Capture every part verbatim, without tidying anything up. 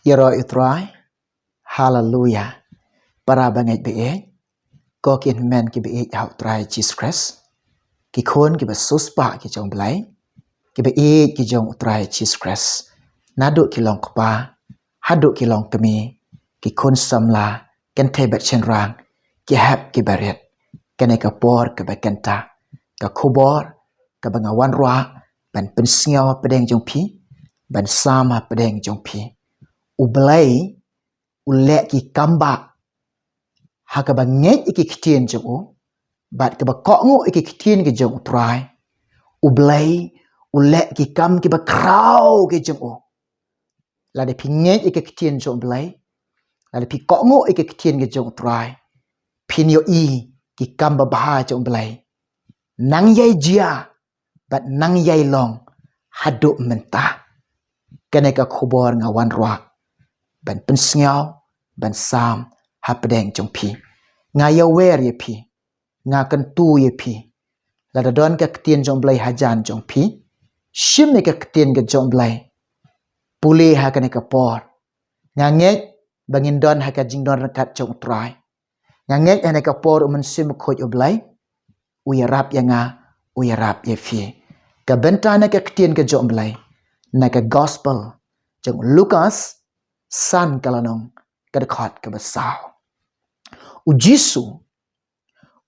Ïaroh ïa u Trai. Haleluya. Para bangeit baieit, ko ki hynmen ki baieit ha u Trai Jisu Khrist, ki khun kiba siewspah ki jong u Blei, kiba ïeit ki jong u Trai Jisu Khrist, naduh ki long kpa haduh ki long kmie, ki khun samla, kynthei bad shynrang, ki hep kiba rit. Kane ka por kaba kynta, ka khubor kaba nga wanrah ban pynsngew hapdeng jong phi, ban sam hapdeng jong phi. U Blei u leh ki kambah ha kaba ngeit ïa ki ktien jong u, bad kaba kohnguh ïa ki ktien ki jong u Trai. U Blei u leh ki kam kiba khraw ki jong u. Lada phi ngeit ïa ki ktien jong u Blei, lada phi kohnguh ïa ki ktien ki jong u Trai, phin ïohi ki kam babha jong u Blei. Nang ïai jia bad nang ïai long haduh mynta. Kane ka khubor nga wanrah ban pynsngew, ban sam hapdeng jong phi. Nga ïawer ïa phi, nga kyntu ïa phi. Lada don ka ktien jong u Blei hajan jong phi, shim ïa ka ktien ka jong u Blei. Pule ha kane ka por. Nga ngeit ba ngin don ha ka jingdon ryngkat jong u Trai. Nga ngeit ha kane ka por u Mynsiem Bakhuid u Blei u ïarap ïa nga, u ïarap ïa phi. Ka bynta na ka ktien ka jong u Blei na ka gospel jong u Lukas, san ka lynnong, ka dkhot kaba saw. U Jisu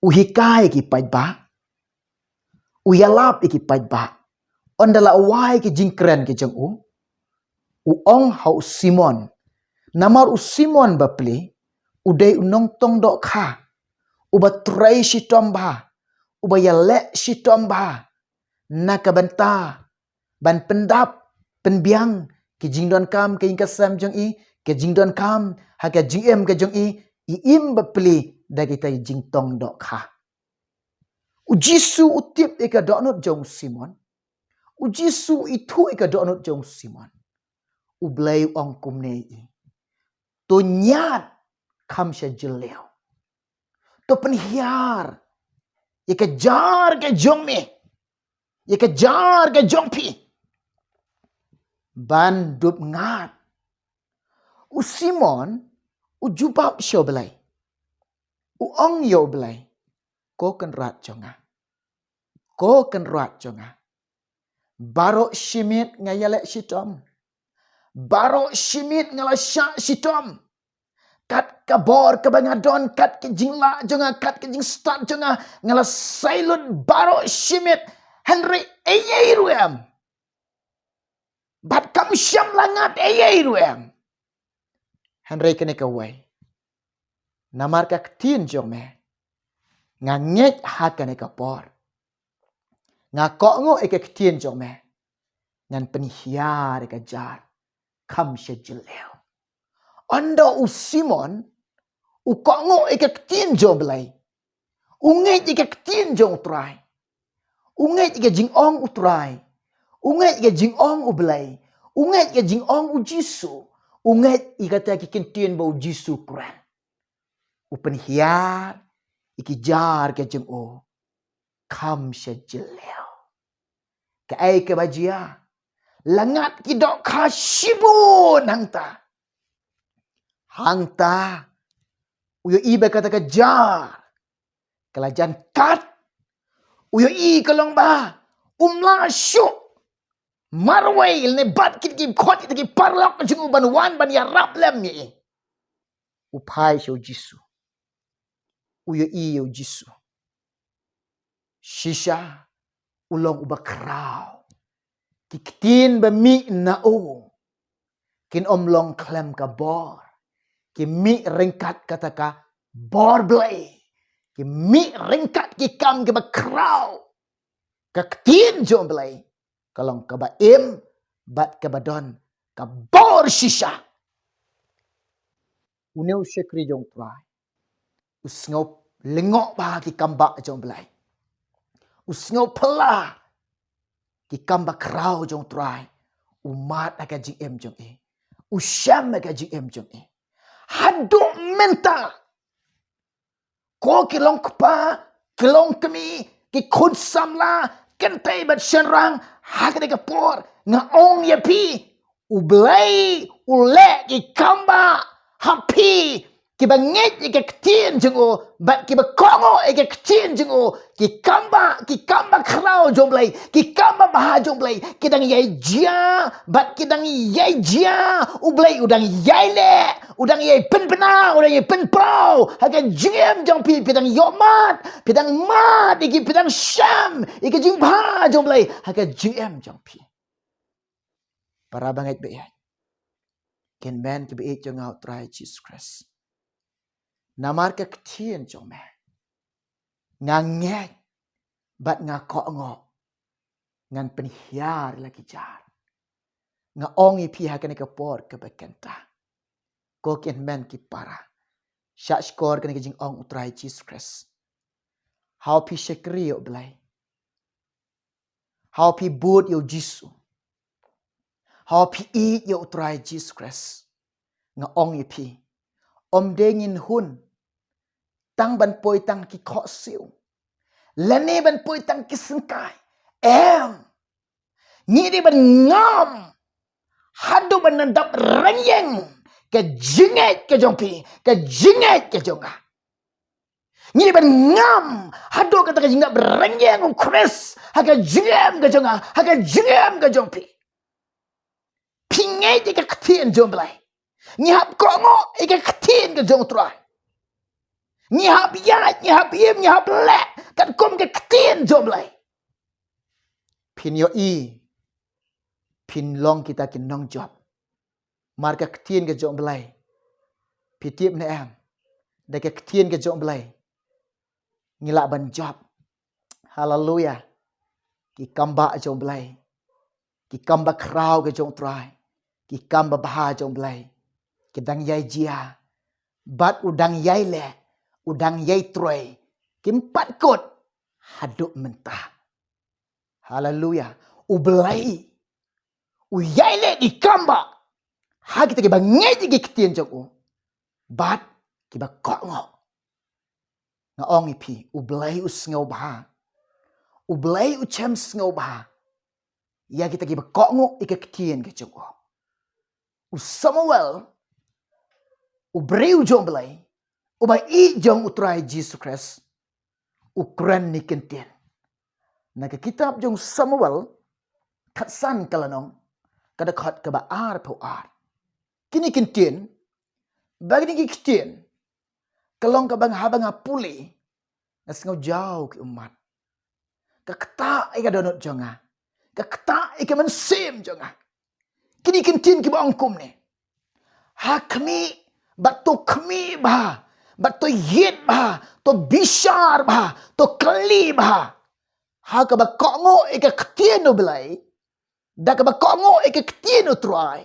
u hikai ïa ki paidbah, u ïalap ïa ki paidbah. Ynda la wai ki jingkren ki jong u, u ong ha u Simon, namar u Simon bapli u dei u nongtong dohkha, uba trei shitom bha, uba ïaleh shitom bha na ka bynta ban pyndap pynbiang ki jingdonkam ka ïing ka sem jong i, ki jingdonkam ha ka jingim ka jong i. I im bapli da kita ki jingtong dohkha. U Jisu u tip ïa ka dohnud jong u Simon. U Jisu u ithuh ïa ka dohnud jong u Simon. U Blei u ong kumne ïa i, to ñiad kham sha jylliew. To pynhiar ïa ka jar ka jong me, ïa ka jar ka jong phi, ban dupngad. U Simon u jubab sha u Blei, u ong ïa u Blei, ko Kynrad jong nga, ko Kynrad jong nga, baroh shi miet nga ïaleh shitom, baroh shi miet nga la shah shitom. Kat ka bor kaba nga don, kat ka jinglah jong nga, kat ka jingstad jong nga, nga la sei lut baroh shi miet, hynrei ei ei ruh em. Bad kam shym la ngat ei ei ruh em. Hynrei kane kawei, namar ka ktien jong me, nga ngeit ha kane ka por. Nga kohnguh ïa ka ktien jong me, ngan pynhiar ïa ka jar kham sha jylliew. Ynda u Simon u kohnguh ïa ka ktien jong u Blei, u ngeit ïa ka ktien jong u Trai, u ngeit ïa ka jingong u Trai, u ngeit ïa ka jingong u Blei, u ngeit ïa ka jingong u Jisu, u ngeit ïa kata ki ktien ba u Jisu u kren, u pynhiar ïa ki jar ka jong u kham sha jylliew. Kaei kaba jia, la ngat ki dohkha shibun hangta. Hangta u ïohi ba kata ka jar ka la jan kat. U ïohi ka long ba um lah shuh marwei lane bat kit ki khot kit ki paralok jong u ban wan ban ïarap lem ïa i. U phai sha u Jisu, u ïohi ïa u Jisu. Shisha u long uba khraw. Ki ktien ba mih na u kin ym long khlem ka bor, ki mih ryngkat kata ka bor Blei, ki mih ryngkat ki kam kiba khraw. Ka ktien jong u Blei ka long kaba im bad kaba don ka bor shisha. Une u shakri jong u Trai u sngew lyngngoh bha ki kam ba jong u Blei, u sngew phylla ki kam ba khraw jong u Trai, u mad ha ka jingim jong i, u shem ha ka jingim jong i. Haduh mynta, ko ki long kpa, ki long kmie, ki khun samla, kynthei bad shynrang, ha kane ka por nga ong ïa phi, u Blei u leh ki kam ba ha phi, kiba ngeit ïa ka ktien jong u, bad kiba kohnguh ïa ka ktien jong u, ki kam ba, ki kam ba khraw jong u Blei, ki kam ba bha jong u Blei, ki dang ïai jia, bad ki dang ïai jia, u Blei u dang ïai leh, u dang ïai pynbna, u dang ïai pynpaw ha ka jingim jong phi, phi dang ïohmad, phi dang mad ïa ki, phi dang shem ïa ka jingbha jong u Blei ha ka jingim jong phi. Para bangeit ba ïeit, kin men kiba ïeit jong nga u Trai Jisu Khrist. Namar ka ktien jong me nga ngeit bad nga kohnguh, ngan pynhiar la ki jar. Nga ong ïa phi ha kane ka por kaba kynta, ko kin men ki para, shah shkor kane ka jingong u Trai Jisu Khrist. Haba phi shakri ïa u Blei, haba phi bud ïa u Jisu, haba phi ïeit ïa u Trai Jisu Khrist, nga ong ïa phi, ym dei ngin hun tang ban poi tang ki khohsiew, lane ban poi tang ki syngkai. Em, ngi dei ban ngam haduh ban ym dap rynïeng ka jingngeit ka jong phi, ka jingngeit ka jong nga. Ngi dei ban ngam haduh kata ka jingdap rynïeng u Khrist ha ka jingim ka jong nga, ha ka jingim ka jong phi. Phi ngeit ïa ka ktien jong u Blei. Ngi hap kohnguh ïa ka ktien ka jong u Trai. Ngi hap ïaid, ngi hap im, ngi hap leh katkum ka ktien jong u Blei. Phin ïohi, phin long kita ki nongjop. Mar ka ktien ka jong u Blei, phi tip ne em, da ka ktien ka jong u Blei ngi lah ban jop. Haleluya. Ki kam ba jong u Blei, ki kam ba khraw ka jong u Trai, ki kam ba bha jong u Blei, ki dang ïai jia, bad u dang ïai leh, u dang ïai trei, kim pat kut haduh mynta. Haleluya. U Blei u ïai leh ki kam ba ha kita kiba ngeit ïa ki ktien jong u, bad kiba kohnguh. Nga ong ïa phi, u Blei u sngewbha, u Blei u shem sngewbha ïa kita kiba kohnguh ïa ka ktien ka jong u. U Samuel, u briew jong u Blei, uba ïeit jong u Trai Jisu Khrist, u kren ne kyntien. Na ka kitab jong u Samuel, khatsan ka lynnong, ka dkhot kaba arphew ar. Kine ki ktien, ba kine ki ktien, ka long kaba nga, haba nga pule, nga sngew jaw ki ummat. Ka ktah ïa ka dohnud jong nga, ka ktah ïa ka mynsiem jong nga. Kine ki ktien kiba ong kumne: Ha khmih, bad to khmih bha, bad to ïit bha, to bishar bha, to kylli bha. Ha kaba kohnguh ïa ka ktien u Blei, da kaba kohnguh ïa ka ktien u Trai,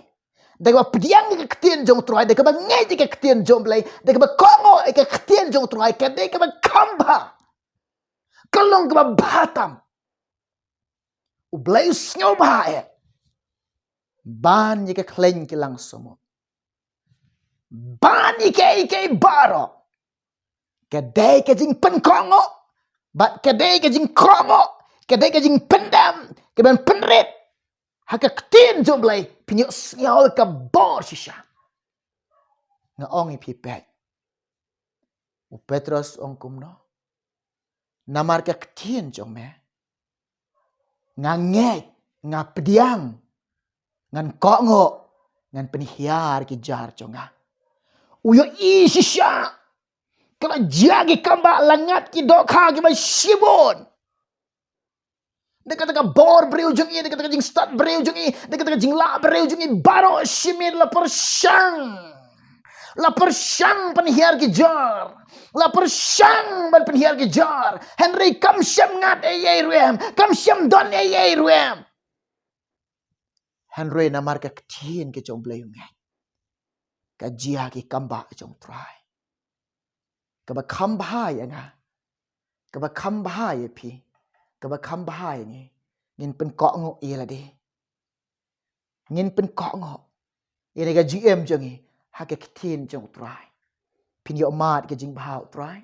da kaba pdiang ïa ka ktien jong u Trai, da kaba ngeit ïa ka ktien jong u Blei, da kaba kohnguh ïa ka ktien jong u Trai, ka dei kaba kham bha. Ka long kaba bha tam. U Blei u sngewbha eh ban ïa ka khleiñ ki lang samut, ban ïa kiei kiei baroh. Ka dei ka jingpynkohnguh, bad ka dei ka jingkohnguh, ka dei ka jingpyndem, ka ban pynrit ha ka ktien jong u Blei, phin ïohsngew ka bor shisha. Nga ong ïa phi, peit, u Petros u ong kumno? Namar ka ktien jong me nga ngeit, nga pdiang, ngan kohnguh, ngan pynhiar ki jar jong nga. U ïohi shisha, ka la jia ki kam ba la ngat ki dohkha kiba shibun. Da kata ka bor briew jong i, da kata ka jingstad briew jong i, da kata ka jinglah briew jong i, baroh shi miet la pyrshang, la pyrshang pynhiar ki jar, la pyrshang ban pynhiar ki jar. Hynrei kam shym ngat ei ei ruh em, kam shym don ei ei ruh em. Hynrei namar ka ktien ka jong u Blei u ngeit, ka jia ki kam ba jong u Trai. Kaba kham bha ïa nga, kaba kham bha ïa phi, kaba kham bha ïa ngi, ngin pynkohnguh ïa lade. Ngin pynkohnguh ïa ka jingim jong ngi ha ka ktien jong u Trai. Phin ïohmad ka jingbha u Trai,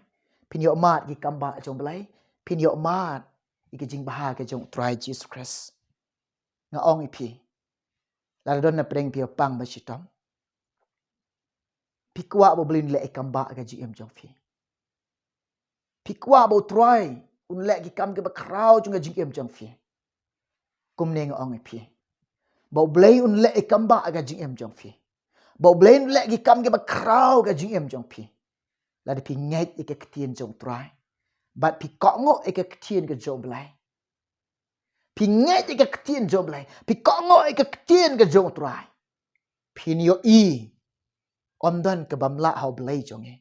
phin ïohmad ki kam ba jong u Blei, phin ïohmad ïa ka jingbha ka jong u Trai Jisu Khrist. Nga ong ïa phi, lada don na pdeng phi ba pang ba shitom, Phi kwah ba U Blei un leh ïa ka kam ba ka jingim jong phi? Phi kwah ba U Trai un leh ki kam kiba khraw jong ka jingim jong phi? Kumne nga ong ïa phi, ba U Blei un leh ïa ka kam ba ka jingim jong phi, ba U Blei un leh ki kam kiba khraw ka jingim jong phi, lada phi ngeit ïa ka ktien jong U Trai bad phi kohnguh ïa ka ktien ka jong U Blei. Phi ngeit ïa ka ktien jong U Blei, phi kohnguh ïa ka ktien ka jong U Trai, phin ïohi ym don kaba ym lah ha U Blei jong ngi.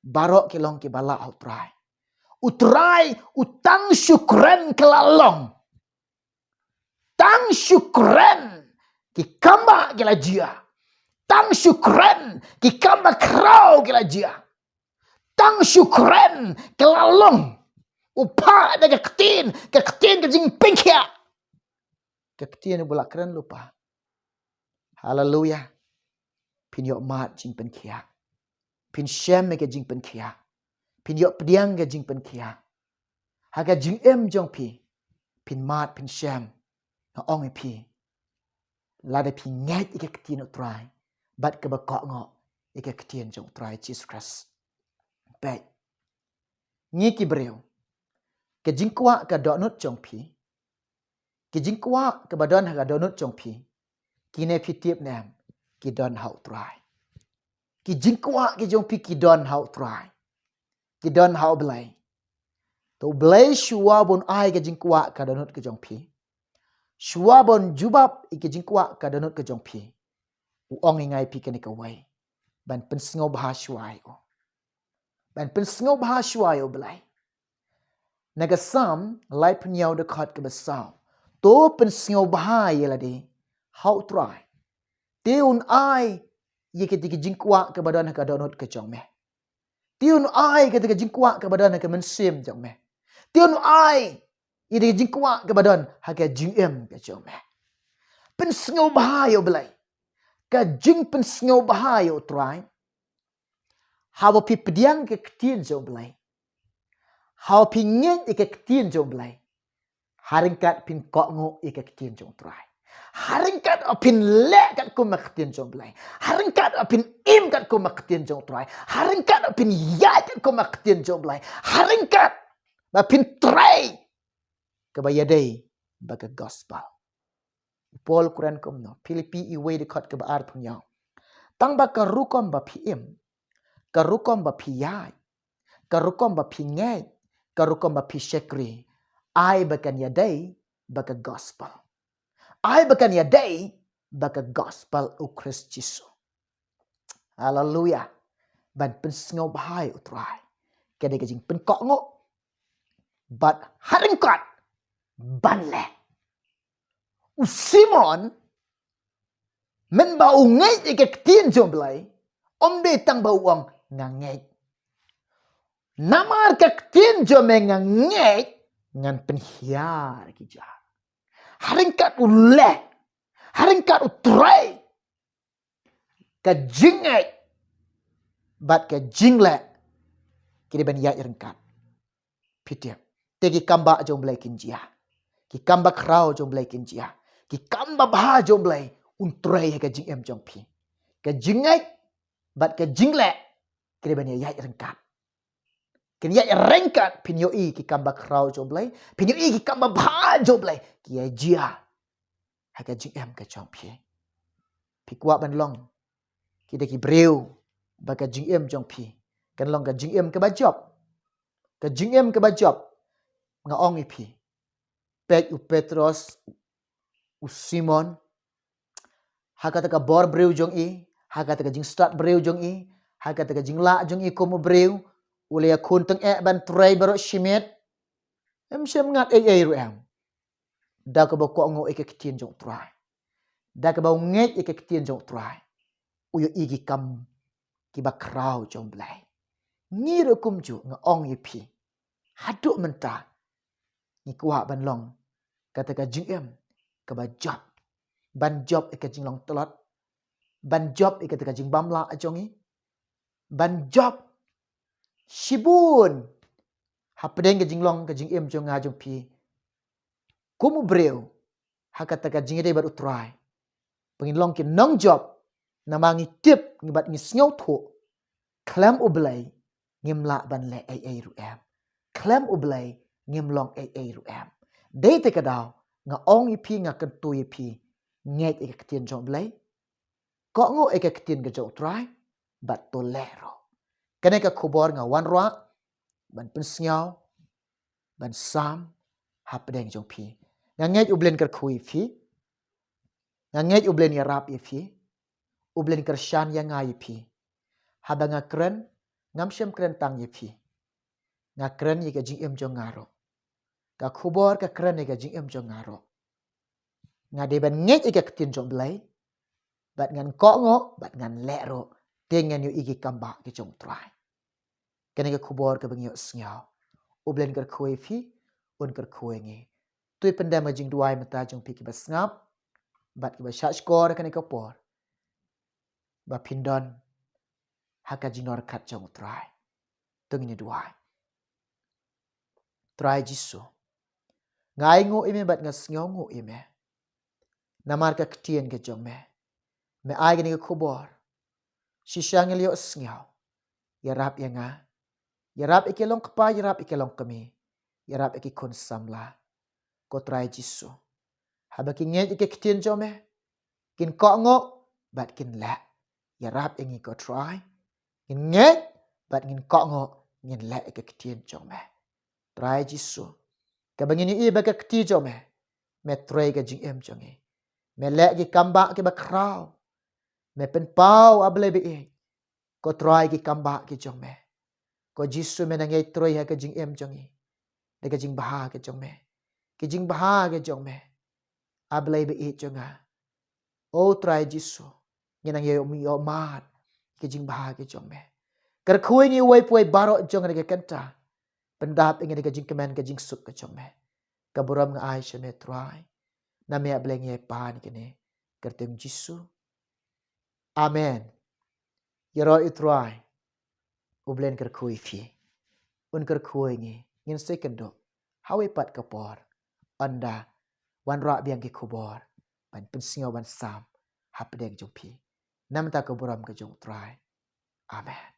Baroh ki long kiba lah ha U Trai. U Trai u tang shu kren ka la long. Tang shu kren ki kam ba ki la jia. Tang shu kren ki kam ba khraw ki la jia. Tang shu kren ka la long. U phah da ka ktien, ka ktien ka jingpynkhiah. Ka ktien ba la kren lypa. Haleluya. Phin ïoh mad jingpynkhiah. Phin shem ïa ka jingpynkhiah. Phin ïoh pdiang ka jingpynkhiah. Ha ka jingim jong phi, phin mad phin shem. Nga ong ïa phi, lada phi ngeit ïa ka ktien U Trai bad kaba kohnguh ïa ka ktien jong U Trai Jisu Khrist. Peit, ngi ki briew, ka jingkwah ka dohnud jong phi, ki jingkwah kaba don ha ka dohnud jong phi, kine phi tip ne em, ki don ha U Trai. Ki jingkwah ki jong phi ki don ha U Trai, ki don ha U Blei. To U Blei shuwa ban ai ka jingkwah ka dohnud ka jong phi, shuwa ban jubab ïa ka jingkwah ka dohnud ka jong phi, u ong ïa nga ïa phi kane kawei, ban pynsngewbha shuwa ïa u. Ban pynsngewbha shuwa ïa U Blei. Na ka Salm laiphew hynñiew dkhot kaba saw, to pynsngewbha ïa lade ha U Trai, te un ai ïa kata ka jingkwah kaba don ha ka dohnud ka jong me. Te un ai ïa kata ka jingkwah kaba don ha ka mynsiem jong me. Te un ai ïa kata ka jingkwah kaba don ha ka jingim ka jong me. Pynsngewbha ïa U Blei. Ka jingpynsngewbha ïa U Trai, haba phi pdiang ka ktien jong U Blei, haba phi ngeit ïa ka ktien jong U Blei, ha ryngkat phin kohnguh ïa ka ktien jong U Trai. Ha ryngkat phin leh katkum ka ktien jong U Blei. Ha ryngkat phin im katkum ka ktien jong U Trai. Ha ryngkat phin ïaid katkum ka ktien jong U Blei. Ha ryngkat ba phin trei kaba ïadei bad ka gospel. U Paul u kren kumno? Philippi wei dkhot kaba arphew hynñiew. Tang ba ka rukom ba phi im, ka rukom ba phi ïaid, ka rukom ba phi ngeit, ka rukom ba phi shakri, ai ba kan ïadei bad ka gospel. Ai ba kan ïadei bad ka gospel U Khrist Jisu. Haleluya. Ban pynsngewbha ïa U Trai, ka dei ka jingpynkohnguh bad ha ryngkat ban leh. U Simon, mynba u ngeit ïa ka ktien jong U Blei, um dei tang ba u ong nga ngeit. Namar ka ktien jong me nga ngeit, ngan pynhiar ki jar. Ha ryngkat u leh, ha ryngkat u trei. Ka jingngeit bad ka jingleh ki dei ban ïaid ryngkat. Phi tip, te ki kam ba jong U Blei kin jia. Ki kam ba khraw jong U Blei kin jia. Ki kam babha jong U Blei un trei ha ka jingim jong phi. Ka jingngeit bad ka jingleh ki dei ban ïaid ryngkat. Kin ïaid ryngkat, phin ïohi ki kam ba khraw jong U Blei, phin ïohi ki kam babha jong U Blei ki ïa jia ha ka jingim ka jong phi. Phi kwah ban long kita ki briew ba ka jingim jong phi kan long ka jingim kaba jop? Ka jingim kaba jop, nga ong ïa phi, peit u Petros, u Simon, ha kata ka bor briew jong i, ha kata ka jingstad briew jong i, ha kata ka jinglah jong i kum u briew, u la ïakhun tyngeh ban trei baroh shi miet. Em shym ngat ei ei ruh em. Da kaba kohnguh ïa ka ktien jong U Trai, da kaba u ngeit ïa ka ktien jong U Trai, u ïohi ki kam kiba khraw jong U Blei. Ngi ruh kumjuh, nga ong ïa phi, haduh mynta ngi kwah ban long kata ka jingim kaba jop, ban jop ïa ka jinglong tlot, ban jop ïa kata ka jingbam lah jong ngi, ban jop shibun hapdeng ka jinglong ka jingim jong nga jong phi kum u briew ha kata ka jingïadei bad U Trai, ba ngin long ki nongjop. Namar ngi tip bad ngi sngewthuh, khlem U Blei ngim lah ban leh ei ei ruh em. Khlem U Blei ngim long ei ei ruh em. Dei te ka daw nga ong ïa phi, nga kyntu ïa phi, ngeit ïa ka ktien jong U Blei, kohnguh ïa ka ktien ka jong U Trai, bad to leh ruh. Kane ka khubor nga wanrah ban pynsngew, ban sam hapdeng jong phi. Nga ngeit U Blei un kyrkhu ïa phi. Nga ngeit U Blei un ïarap ïa phi. U Blei un kyrshan ïa nga ïa phi. Haba nga kren, ngam shym kren tang ïa phi. Nga kren ïa ka jingim jong nga ruh. Ka khubor ka kren ïa ka jingim jong nga ruh. Nga dei ban ngeit ïa ka ktien jong U Blei, bad ngan kohnguh, bad ngan leh ruh, te ngan ïohi ki kambah ki jong U Trai. Kane ka khubor kaba ngi ïohsngew. U Blei un kyrkhu ïa phi, un kyrkhu ïa ngi. To ïa pyndem ka jingduwai mynta jong phi kiba sngap bad kiba shahshkor ha kane ka por, ba phin don ha ka jingnohkhat jong U Trai. To ngin ïa duwai. Trai Jisu, nga ainguh ïa me bad nga sngewnguh ïa me. Namar ka ktien ka jong me, me ai kane ka khubor. Shisha ngi la ïohsngew. Ïarap ïa nga. Ïarap ïa ki long kpa, ïarap ïa ki long kmie. Ïarap ïa ki khun samla. Ko Trai Jisu, haba ki ngeit ïa ka ktien jong me, kin kohnguh bad kin leh. Ïarap ïa ngi ko Trai. Ngin ngeit bad ngin kohnguh, ngin leh ïa ka ktien jong me. Trai Jisu, kaba ngin ïohi ba ka kti jong me, me trei ka jingim jong ngi. Me leh ki kambah kiba khraw. Me pynpaw, A Blei baieit, ko Trai, ki kambah ki jong me. Ko Jisu, me nang ïai trei ha ka jingim jong ngi da ka jingbha ka jong me. Ka jingbha ka jong me, A Blei baieit jong nga. O Trai Jisu, ngi nang ïai ïoh mad ka jingbha ka jong me. Kyrkhu ïa ngi uwei pa uwei baroh jong ngi da ka kynta. Pyndap ïa ngi da ka jingkmen ka jingsuk ka jong me. Ka burom nga ai sha me Trai. Na me A Blei ngi ïai pan ïa kane, kyrteng Jisu. Amen. Ïaroh ïa U Trai. U Blei un kyrkhu ïa phi. Un kyrkhu ïa ngi. Ngin sa ïakynduh ha kawei pat ka por, ynda wanrah biang ki khubor ban pynsngew, ban sam hapdeng jong phi. Na bynta ka burom ka jong U Trai. Amen.